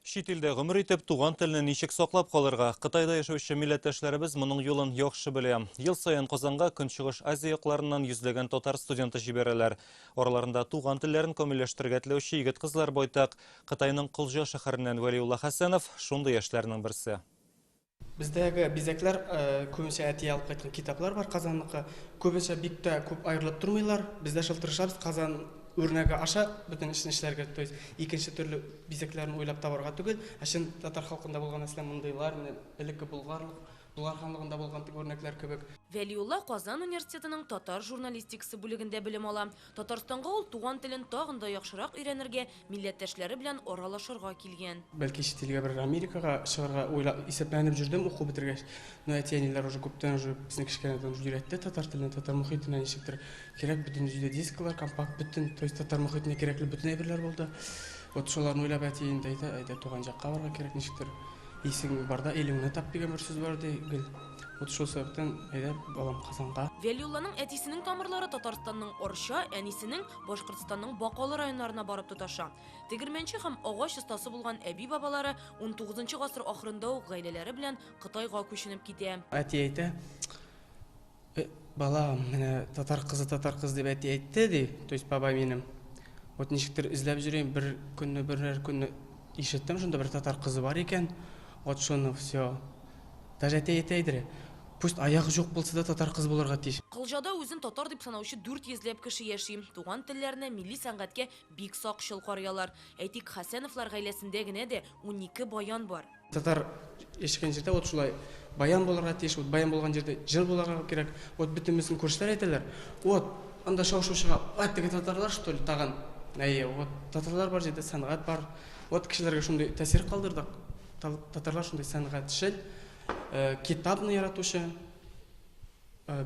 Чит илдә гомер итеп, туган телне ничек саклап калырга? Кытайда яшәүче милләттәшләребез моның юлын яхшы белә. Ел саен Казанга Көнчыгыш Азия якларыннан йөзләгән татар студенты җибәрәләр. Араларында туган телләрен камилләштерергә теләүче егет-кызлар байтак. Кытайның Колҗа шәһәреннән Вәлиулла Хәсәнов шундый яшьләрнең берсе. Бездәге бизәкләр, күбенчә әти алып кайткан китаплар бар Казанныкы. Күбенчә бик тә күп аерылып тормыйлар. Без дә шул тырышабыз Казан үрнәге аша бөтен эшне эшләргә. То есть икенче төрле бизәкләрне уйлап табарга түгел, ә чын татар халкында булган, мәсәлән, мондыйлар, менә элекке Болгарлык, Болгар ханлыгында булган теге үрнәкләр кебек. Вәлиулла Казан университетының татар журналистикасы бүлегендә белем ала. Татарстанга ул туган телен тагын да яхшырак өйрәнергә, милләттәшләре белән аралашырга килгән. Бәлки чит илгә берәр Америкага чыгарга уйлап, исәпләнеп җөрдем уку бетергәч. Но әти-әниләр уже күптән уже безне кечкенәдән уже өйрәтте татар теленә, татар мохитенә ничектер кирәк, бөтен өйдә дисклар, компакт, бөтен, то есть татар мохитенә кирәкле бөтен әйберләр булды. Вот шуларны уйлап әти инде әйтә, әйдә туган җакка барырга кирәк ничектер. Исең барда илеңне тап дигән бер сүз бар ди гел. Вот шул сәбәптән әйдә балам Казанга. Вәлиулланың әтисенең тамырлары Татарстанның Арча, әнисенең Башкортстанның Бакалы районнарына барып тоташа. Тегермәнче һәм агач остасы булган әби-бабалары унтугызынчы гасыр ахырында ук гаиләләре белән Кытайга күченеп китә. Әти әйтә, Э, балам, менә татар кызы, татар кызы дип әти әйтте, ди, то есть бабай минем. Вот ничектер эзләп йөрим, бер көнне, берәр көнне ишеттем, шунда бер татар кызы бар икән. Вот шуны, все. Даже әти әйтә иде, пусть аягы юк булса да татар кызы булырга тиеш. Калҗада үзен татар дип санаучы 400 ләп кеше яши. Туган телләренә, милли сәнгатькә бик сакчыл карый алар. Әйтик, Хәсәновлар гаиләсендә генә дә 12 баян бар. Татар яшәгән җирдә вот шулай баян булырга тиеш, вот баян булган җирдә җыр булырга кирәк. Вот бөтенебезнең күршеләр әйтәләр, вот анда шау-шу чыга, вәт теге татарлар что ли тагын. Әйе, вот татарлар бар җирдә сәнгать бар. Вот кешеләргә шундый тәэсир калдырдык. Татарлар шундый сәнгатьчел, китапны яратучы.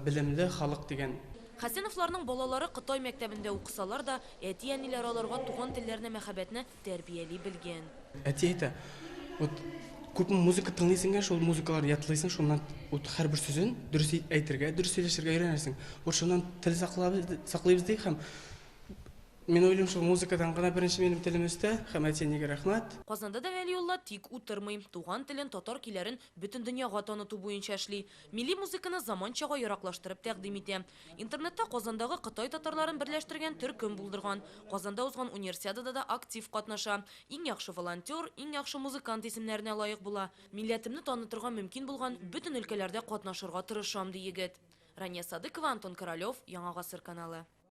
Белемле халык дигән. Хәсәновларның балалары Кытай мәктәбендә укысалар да, әти-әниләре аларга туган телләренә мәхәббәтне тәрбияли белгән. Әти әйтә, вот күпме музыка тыңлыйсың икән, шул музыкаларны ятлыйсың, шуннан вот һәрбер сүзен дөрес әйтергә, дөрес сөйләшергә өйрәнәсең. Вот шуннан тел саклыйбыз ди һәм Мин уйлыйм, шул музыкадан гына беренче минем телем үсте һәм әти-әнигә рәхмәт. Казанда да Вәлиулла тик утырмый. Туган телен, татар көйләрен бөтен дөньяга таныту буенча эшли. Милли музыканы заманчага яраклаштырып тәкъдим итә. Интернетта Казандагы Кытай татарларын берләштергән төркем булдырган. Казанда узган Универсиадада да актив катнаша. Иң яхшы волонтер, Иң яхшы музыкант исемнәренә лаек була. Милләтемне танытырга мөмкин булган бөтен өлкәләрдә катнашырга тырышам, ди егет. Рания Садыкова, Антон Королев, Яңа Гасыр каналы.